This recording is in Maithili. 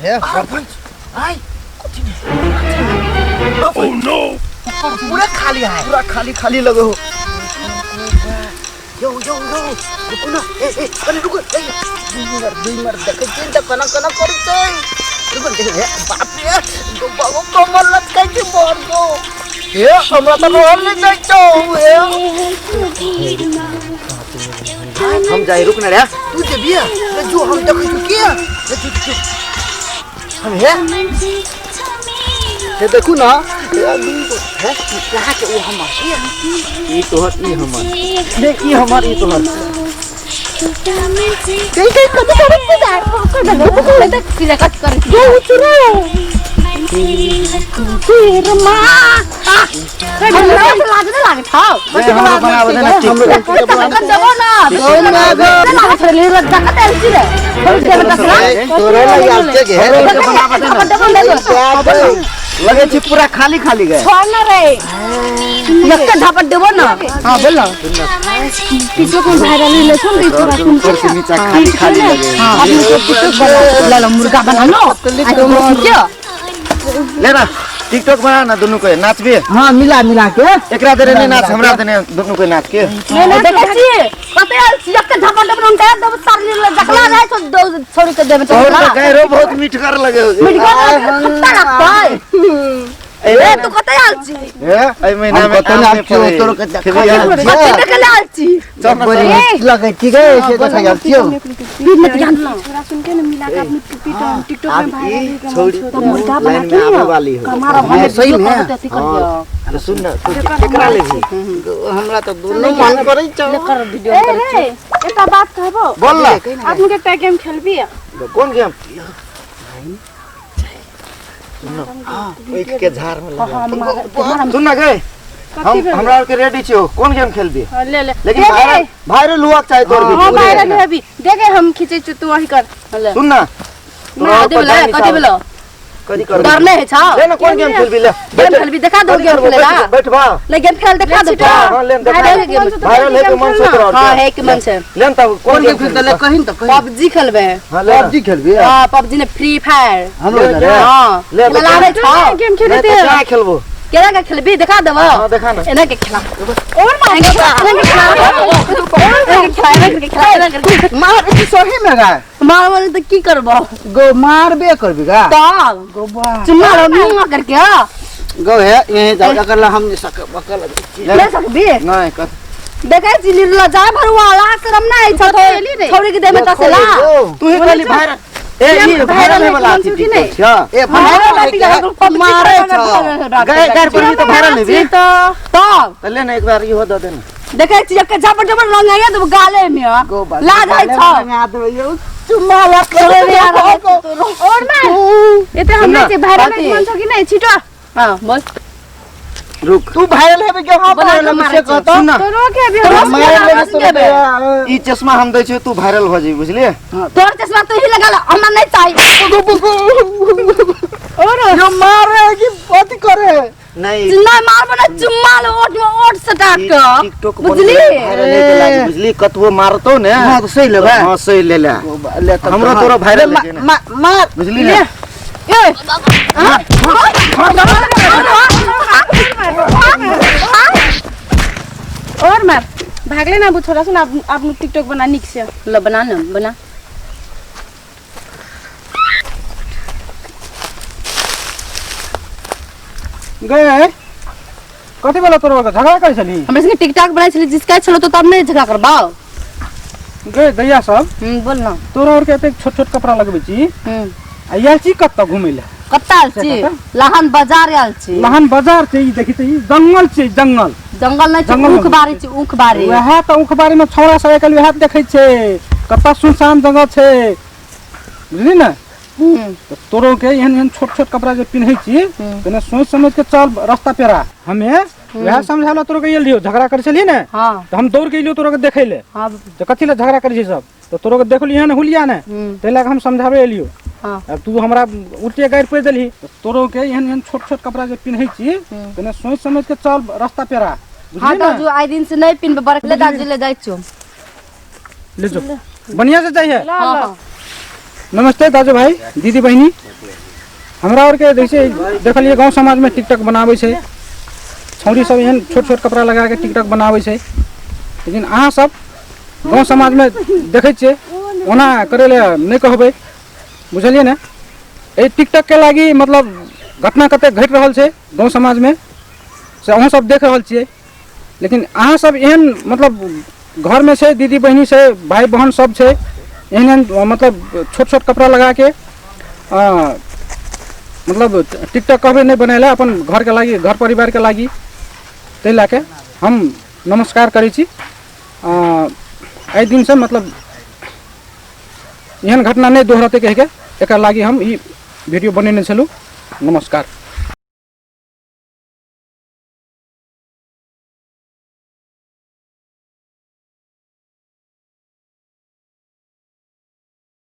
हे आय कथी ओ नो पूरा खाली है। पूरा खाली खाली लगे हो। यो यो यो रुकू ना, ए ए कने रुकू, ए दुई मिनट देखै छियै त कना कना करै छै। रुकू देखै, हे बाप रे, गो बाबू कमर लटकै छै बर गो। हे हमरा त रहल नै जाइ छौ। हे हम जाई, रुक ना रे। तू जेबी ले जो, हम देखै छी के ले जो, जो हम। हे हे देखू ना, हे दुई गो हे कहाँ के ओ हमर ई तोहर ई हमर ले, ई हमर ई तोहर। कई कई कथी करै छै कथी करै छी? जो उतरो लाज नहि लागै छौ? ले हमरो बनाबे दे ना टिकटॉक। देबो ना लागै छै ले जकत आयल छी रे देबे तसरा। तोरे लग आयल छै के हमरो के बनाबे दे ना। देबो ने। लगे छै पूरा खाली खाली गए। छोड़ ना रे, एक झापट देबो ना। हां बोल ना। टिकटॉक में वायरल होले छौ ने छोरा सुन। ऊपर से नीचा खाली खाली लगे। हां अपने के टिकटॉक बना ला, ला मुर्गा बना लो आ ले ना टिकटॉक बना ना, दुनू के नाचबे। हां मिला मिला के। एकरा देने नहीं नाच, हमरा देने दुनू के नाच के। नहीं देखै छी कते आयल छी, एक झापट देबो ना देबो सार ले जकला रहै छौ छोड़ के देबे। तोहर तो गैरो बहुत मीठगर लगे हो। मिटगर खट्टा लगतै। ए तू कते आयल छी? ए एहि महीना में कतौ आम ने नहि छियौ, फड़ै। तोरो के देखै खेबै आम। कते देखै ले आयल छी? चल ना, चल ना। लगै छी गे से देखै आयल छियौ। छोरा सुन के ना मिला के अपने टिकटॉक में आब वायरल ई छौड़ी तो मुर्गा बना लाइन में आबे वाली हो। हमारा हाँ, सही में। अथी कर दियो। तो सुन ना, तू केकरा लेबही? हमरा त दुनू मन करै छौ। कर वीडियो ए कर। रे एकटा बात कहबो? बोल ना। अपने के एकटा गेम खेलबी? कोन गेम? सुन, ईख के झाड़ में लगा। सुन ना गए, हम हमरा आर के रेडी छियो, कोन गेम खेलबी? हाँ, ले ले। लेकिन दे वायरल दे। वायरल हुआ के चाही तोर हाँ वीडियो। वायरल हेबी देखे, हम खींचे छु, तू वही कर ले। सुन ना, तोरा कथी पर भेलै? जाय कथी निकाल। भेलै? कथी करबी? डर नहि होइ छौ? ले ना, कोन गेम खेलबी? ले गेम खेलबी देखा दो, कथी गेम करबो? खेले ला। बैठ बैठ बा। ले गेम खेल देखा दो। हाँ ले देखा। Viral game. वायरल है के मन से तोरा। हां है के मन से। ले न तब कोन गेम खेलतै? ले कहिन त कहिन। पबजी खेलबे। हां ले ना। पबजी खेलबी? हां पबजी ने फ्री फायर। हमरो ले, रे। हां ले, खेला आबै छौ? गेम नहीं खेलते तो क्या खेलबो? केना के खेलबी देखा देबो? हां देखा ना। एना के खेला और मार, एना के खेला, एना के खेला, एना के खेला, एना के मार ई सही में गा। मार त की करबो? गो मारबे करबी गा। तब गो बा चुम्मा लो मुंह करके। गो हे यहीं जाओ, अकल हम नहीं सक बकल। ले सकबी? नहीं कथ देखै छी निर्ला जाय भरुआ ला, शरम नै छ छोड़ी के देमे तसेला। तू ही कहली वायरल, ए ई वायरल होय वाला कि छी नहीं? टिकटॉक ए भाई मारे छौ। गए गैर पर भी तो वायरल हेबी। तब त ले ना, एक बार इहो दे दे ना। देखै छी एक झापट झापट रंग आया तो गाले में गो बा लाज है छौ। चुम्मा ला। तोरे यार। और मार एते हम नहीं वायरल कथी? मन छौ कि नहीं छिटो। हां बोल। रुक। तू वायरल हेबे के हम बना के वायरल हेबे मारै से छौ। कहतो। सुन ना। तो रोक अभी। तो हम वायरल हेबे रोक तो देबे। ई चश्मा हम दै छियो, तू वायरल भ जेबी, बुझलिए? तोर चश्मा तू ही लगा ला, हमरा नहीं चाहिए। और यो मारे कि अथी करे? नहीं। नहीं मारबो ना, चुम्मा लो ओठ में ओठ सटा ई के। टिकटॉक बुझली? वायरल होय के लागी, बुझली? कतबो मारतो ने। हां तो सही लेबे। हां सही ले ले। गो बा, ले तब हमरो तो तोरो वायरल ले, हेतै ने। मार। बुझली ने? ए और मार भागले ना अब छोरा सुन, आप आप टिकटॉक बना निक से। लो बना ना बना। गए कथी वाला तोरा झगड़ा करै छली? हमरा संगे टिकटॉक बनाइ छली जिसका छलो तो तब नहीं झगड़ा करबाओ। गए दैया सब। बोल ना। तोरा और के एतेक छोट छोट कपड़ा लगबै छी आ आयल छी कतऽ घुमै लए? कत्ता आयल छी? लाहन बाजार आयल छी। लहन बाजार छै? ई देखी त ई जंगल छै, जंगल। जंगल नहीं छै। जंगल ऊख बारी छै, ऊख बारी। वएह तऽ ऊख बारी में छौड़ा सब आइ काल्हि वएह देखै छै, कतऽ सुनसान जगह छै, बुझली ने? तऽ तोरो के एहन एहन छोट छोट कपड़ा जे पिन्है छी, कने सोचि समझ के चल रास्ता पेरा। हमे वएह समझाला तोरो के एलियो, झगड़ा करै छलियै ने। हाँ। तऽ हम दौड़ के एलियो तोरो के देखै ले। हाँ। तऽ कथी लए झगड़ा करै छै सब, तऽ तोरो के देखलियै हन हुलिया ने, ताहि लए कऽ हम समझाबै एलियो। हाँ। आब तू हमरा उल्टे गारि पड़ि देलही। तऽ तोरो के एहन एहन छोट छोट कपड़ा जे पिन्है छी, कने सोचि समझ के चल रास्ता पेरा, हाँ बुझली तो ने? जो आई दिन से नहीं पिनबे बड़ ले दादी ले जाइ छो। ले जो, बढ़िया से चाहिए। ला हाँ ला। हाँ। नमस्ते दाजु भाई दीदी बहिनी, हमरा आरके जैसे देखलिए गाँव समाजमे टिकटॉक बनाबै छै, छौड़ी सब एहन छोट छोट कपड़ा लगा के टिकटॉक बनाबै छै, लेकिन अहाँ सब गाँव समाजमे देखै छियै ओना करै लए नहि कहबै, बुझलियै ने। एहि टिकटॉकके लागि मतलब घटना कतेक घटि रहल छै गाँव समाजमे से अहूँ सब देख रहल छियै। लेकिन अहाँ सब एहन मतलब घरमे छै दीदी बहिनी छै भाई बहन सब छै, एहन एहन मतलब छोट छोट कपड़ा लगाके मतलब टिकटॉक कहबै नहि बनेला अपन घरके लागि घर परिवारके लागि, ताहि लए कऽ हम नमस्कार करै छी। एहि दिनसँ मतलब एहन घटना नहि दोहरतै कहिके एकर लागि हम ई वीडियो बनेने छलहुँ। नमस्कार।